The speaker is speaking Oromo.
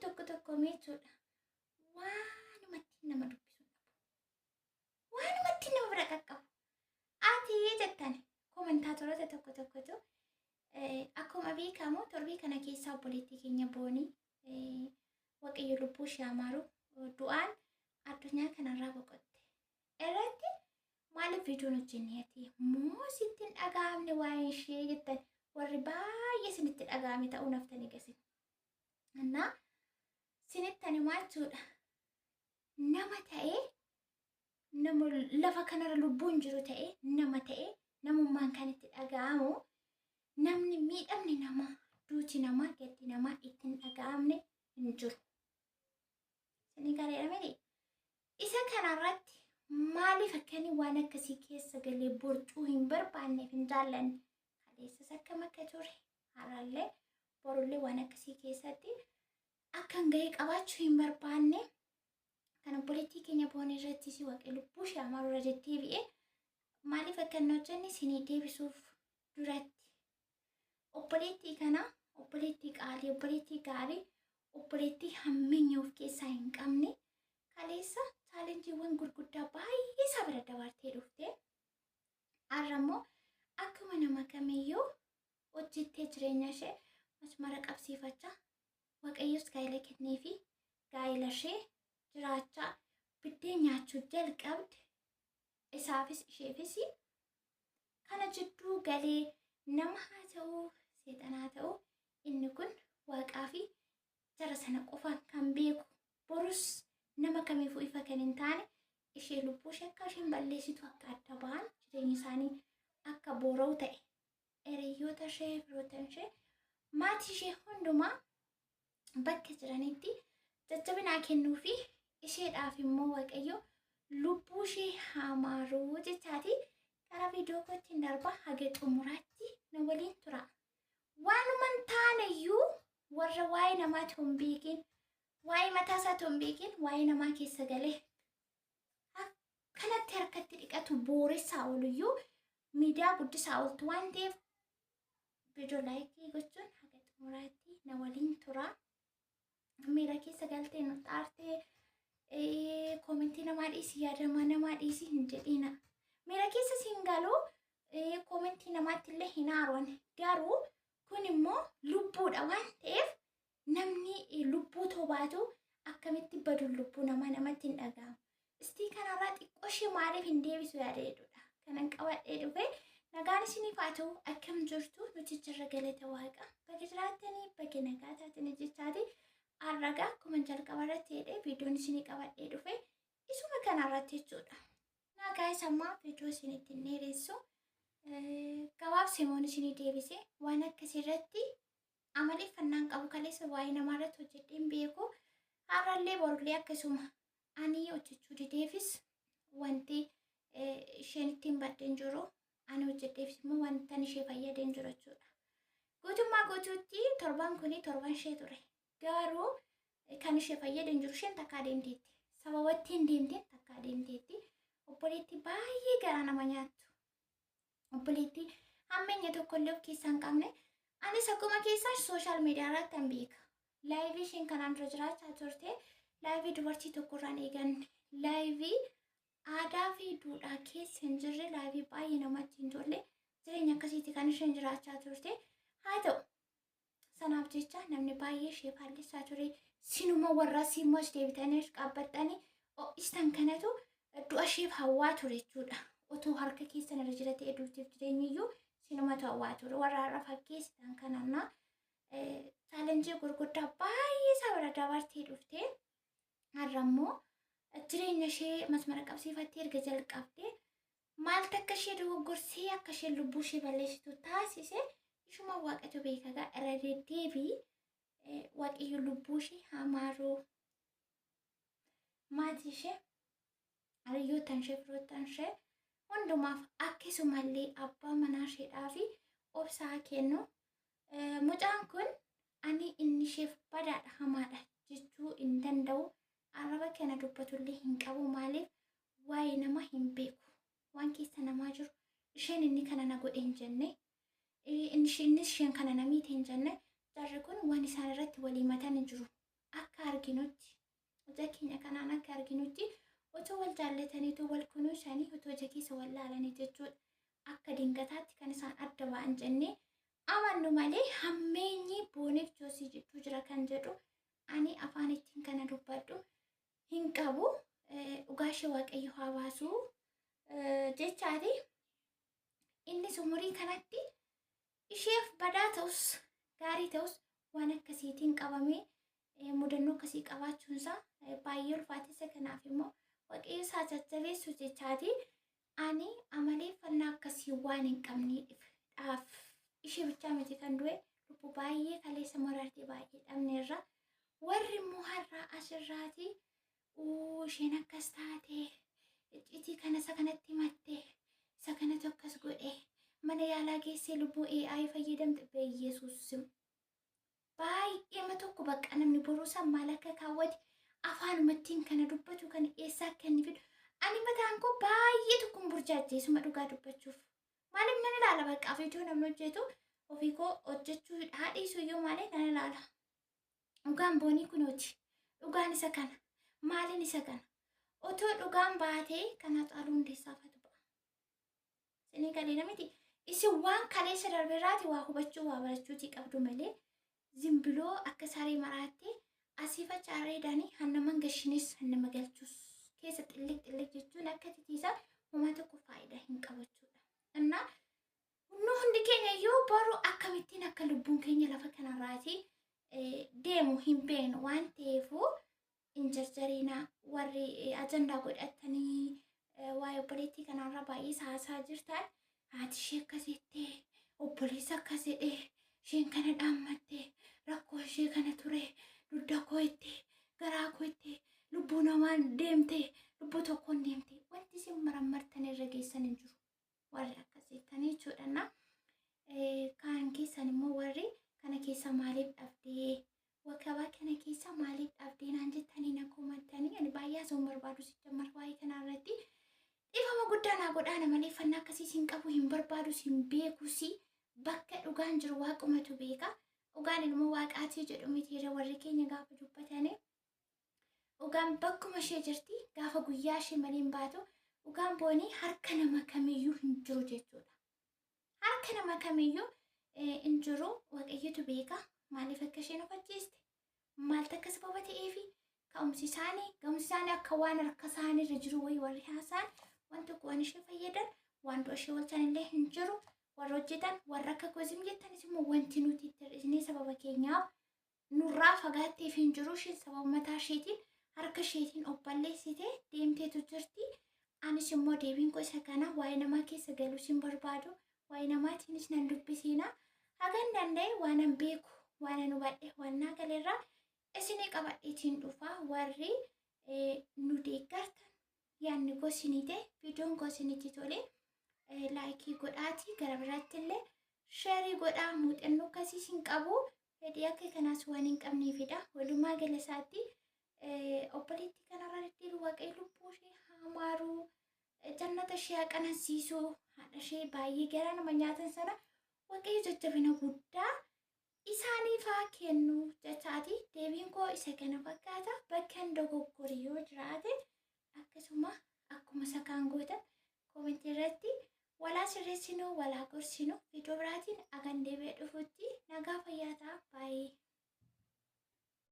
Tokko tokko jechuudha. Waanumatti nama dubbisu dhabu. Waanumatti nama bira qaqqabu. Ati jettan koomentaatoroota tokko tokkotu akkuma beekamu torbii kana keessaa obboleettii keenya Boonii, Waaqayyo lubbuu ishee amaaru, du'aan addunyaa kanarraa boqotte. Irratti maaliif viidiyoon hojjenne, ati moo sitti hin dhaga'amne waa'ee ishee jettan, warri baay'ee isinitti dhaga'ame ta'uu naftanii gasin. Innaa sinitti ani jechuudha, nama ta'ee, nama lafa kanarra lubbuun jiru ta'ee, nama ta'ee, namummaan kan itti dhaga'amu, namni miidhamni namaa, duuti namaa, gaddi namaa itti hin dhaga'amne hin jiru. Isinii galeera miti? Isa kanarratti maaliif akkanii waan akkasii keessa galee borcuu hin barbaanneef hin jaallanne, kaleessas akkam akka ture, har'allee borullee waan akkasii keessatti akkan gahee qabaachuu hin barbaanne, kan obboleettii keenya Boonii irrattis Waaqni lubbuu ishee amaaru irra deddeebi'ee maaliif akka hin hojjenne isinii deebisuuf duratti, obboleettii kana, obboleettii qaalii, obboleettii gaarii, obboleettii hammeenya of keessaa hin qabne, kaleessa chaalenjiiwwan gurguddaa baay'ee isaa bira dabartee dhufte, har'a immoo akkuma nama kamiyyuu hojjettee jireenya ishee masmara qabsiifachaa, Waaqayyos gaa'ela kennee fi gaa'ela ishee jiraachaa biddeen nyaachuu jalqabde, isaafis isheefis kana jidduu galee nama haa ta'uu seexanaa ta'uu, inni kun Waaqaa fi jara sana qofaan kan beeku, borus nama kamiifuu ifa kan hin taane, ishee lubbuu ishee akka isheen balleessitu, akka adda ba'an, jireenyi isaanii akka boora'u ta'e, hiriyoota ishee, firoota ishee, maatii ishee hundumaa bakka jiranitti jajjabinaa kennuu fi isheedhaaf immoo Waaqayyo lubbuu ishee haa maaruu jechaati. Karaa viidiyoo kootiin darba, haga xumuraatti na waliin tura. Waanuma hin taaneyyuu warra waa'ee namaatu hin beekin, waa'ee mataa isaatu hin beekin, waa'ee namaa keessa galee akkanatti harkatti dhiqatu booressaa ooluyyuu miidiyaa guddisaa ooltu waan ta'eef, viidiyoo like gochuun haga xumuraatti na waliin tura. Miira keessa galtee nu xaartee, comment namaa dhiisi, yaadama namaa dhiisi hin jedhina. Miira keessa siin galuu, comment namaatti illee hin aaruun, garuu kun immoo lubbuudha waan ta'eef, namni lubbuu tobaatu akkamitti baduun lubbuu namaa namatti hin dhaga'amu. Istii kanarraa xiqqoo ishee maaliif hin deebisu yaada jedhudha. Kanan qabadhee dhufe nagaan isiniif haa ta'u. Akkam jirtu? Nuti jirra, galata Waaqa. Baga jiraattanii, baga nagaa taatanii jechaati. Har'agaa akkuma jalqaba irratti jedhee viidiyoon isinii qabadhee dhufe isuma kanarratti jechuudha. Nagaa isa ammaa viidiyoo isinitti hin dheeressu. Gabaabsee moon isinii deebise, waan akkasii irratti amaleeffannaan qabu, kaleessa waa'ee namaa irratti hojjedheen beeku. Har'allee borullee akkasuma ani hojjechuu dideefis wanti isheen ittiin baddeen jiru, ani hojjedheefis immoo wanta ishee fayyadeen jiru jechuudha. Guutummaa guutuutti torban kuni torban ishee ture. Garuu kan ishee fayyadeen jiru, isheen takkaa deemteetti. Sababa ittiin deemteen takkaa deemteetti. Obboleettii baay'ee garaa nama nyaattu. Obboleettii hammeenya tokkollee of keessaa hin qabne. Anis akkuma keessaa social media irratti an beeka. Life isheen kanaan dura jiraachaa turte, life dubartii tokkorraan eeganne, life aadaa fi duudhaa keessa hin jirre, life baay'ee namatti hin tolle, jireenya akkasiitti kan isheen jiraachaa turte. Haa ta'u, sanaaf jecha namni baay'ee ishee faallessaa ture. Sinuma warra simmas deebitanii qaabbattanii ho'istan kanatu du'a isheef hawwaa ture jechuudha. Otoo harka keessan irra jira ta'e, duutiif jireenyi iyyuu sinumatu hawwaa ture. Warra har'a fakkeessitan kanannaa challenge gurguddaa baay'ee isaa bira dabartee dhuftee, har'a immoo jireenya ishee masmara qabsiifattee erga jalqabdee, maaltu akka ishee dogoggorsee akka isheen lubbuu ishee balleessitu taasise ishuma Waaqatu beekagaa. Irra deddeebii Waaqayyo lubbuu ishee haa maaruu, maatii ishee, hiriyoottan ishee, firoottan ishee hundumaaf, akkasumallee abbaa manaa isheedhaa fi obsaa kennu. Mucaan kun ani inni isheef badaadha, hamaadha jechuu hin danda'u. Arraba kana dubbatullee hin qabu. Maaliif? Waa'ee nama hin beeku. Waan keessa namaa jiru, isheen inni kana na godhe hin jenne. Innis isheen kana na miite hin jenne. Jarri kun waan isaan irratti walii matan hin jiru. Akka arginutti, ija keenya kanaan akka arginutti otoo wal jaallatanii, otoo wal kunuunsanii, otoo ija keessa wal laalanii jechuudha. Akka dingataatti kan isaan adda ba'an jennee amannu malee hammeenyi Booniif Joosii jidduu jira kan jedhu ani afaan ittiin kana dubbadhu hin qabu. Dhugaa ishee Waaqayyo haa baasuu jechaati. Innis umurii kanatti isheef badaa ta'us gaarii ta'us waan akkasiitiin qabamee mudannoo akkasii qabaachuunsaa baay'ee ulfaatessa. Kanaaf immoo Waaqayyo isaa jajjabeessu jechaati. Ani amaleeffannaa akkasii waan hin qabneedhaaf ishee bichaa miti kan du'e, lubbuu baay'ee kaleessa marartee baay'ee dhabneerra. Warri immoo har'aa asirraati isheen akkas taate, icciitii kana isa kanatti himatte, isa kanatu akkas godhe, mana yaalaa geessee lubbuu AI fayyadamte, beeyyesuus baay'eema tokko bakka namni boruusaa maal akka kaawwate afaanumattiin kana dubbatu kana eessaa akka inni fidu ani mataan koo baay'ee tokkoon burjaajjeessuma dhugaa dubbachuuf. Maaliif nan ilaala bakka viidiyoo namni hojjetu, ofii koo hojjechuu haadhiisu iyyuu malee nan ilaala. Dhugaan Boonii kunooti. Dhugaan isa kana. Maaliin isa kana? Otoo dhugaan baatee kana Caaluu Hundeessaafatu ba'a. Isinii galee miti? Isin waan kaleessa darbeerraati waa hubachuu waa barachuutii qabdu malee zimbiloo akka saree maraatti asii facaareedhaanii hannaman gashinis hannama galchus keessa xilliq xilliq jechuun akka titiisaa homaa tokko faayidaa hin qabachuudha. Innaa nu hundi keenya iyyuu boru akkamittiin akka lubbuun keenya lafa kanarraati deemu hin beeknu waan ta'eefu hin jarjariinaa. Warri ajandaa godhatanii waa'ee obboleettii kanarra baay'ee saasaa jirtan, haati ishee akkas jettee, obboleessa akkas jedhee, isheen kana dhaammatte, rakkoo ishee kana ture, dugda koo itti, garaa koo itti, lubbuu namaan deemte, lubbuu tokkoon deemte, wanti isin marammartan irra geessan hin jiru warri akkas jettanii jechuudha. Kaan keessan immoo warri kana keessa maaliif dhabdee, wakabaa kana keessa maaliif dhabdee naan jettanii na komattanii, ani baay'ee haasa'uun barbaadu sijammar waa'ee kanaa irratti dhiifama guddaa naa godhaa. Maleeffannaa akkasiis hin qabu, hin barbaadus, hin beekus. Bakka dhugaan jiru waaqumatu beeka. Dhugaan ilmoo waaqaatii jedhu mitiirra warri keenya gaafa dubbatanii, dhugaan bakkuma ishee jirti, gaafa guyyaa ishee malee hin baatu. Dhugaan Boonii harka nama kamiyyuu hin jiru jechuudha. Harka nama kamiyyuu hin jiru, Waaqayyotu beeka maaliif akka isheen of ajjeeste, maaltu akka sababa ta'eefi ka'umsi isaanii ga'umsi isaanii akka waan harka isaaniirra jiru wayii warri haasa'an waan tokko waan ishee fayyadan, waan du'a ishee oolchan illee hin jiru. Warra hojjetan, warra akka gozim jettanis immoo wanti nuti itti hir'isnee sababa keenyaaf nurraa fagaatteef hin jiru. Isheen sababa mataa isheetiin harka isheetiin of balleessite deemteetu jirti. Anis immoo deebiin koo isa kana. Waa'ee namaa keessa galuus hin barbaadu. Waa'ee namaatiinis nan dubbisiina. Hagan danda'e waanan beeku, waanan hubadhe, waan naa galerraa isinii qabadheetiin dhufa. Warri nu deeggartan, yaadni koo isinii ta'e, viidiyoon koo isinitti tole, like godhaatii gara biraatti illee share godhaa. Muuxannoo akkasiis hin qabu. Fedhii akka kanaas waan hin qabneefidha. Walumaa gala isaatti obboleettii kanarra deddeebi'u Waaqayyo lubbuu ishee haa maaruu, jannata ishee haa qanansiisu, haadha ishee baay'ee garaa nama nyaatan sana Waaqayyo jajjabina guddaa isaaniif haa kennu jechaati. Deebiin koo isa kana fakkaata. Bakka dogoggori yoo jiraate akkasuma akkuma isa kaan gootan comment irratti walaa sirreessinuu, walaa gorsinuu. Viidiyoo biraatiin agan deebi'ee dhufutti nagaa fayyaa ta'a. Baay'ee.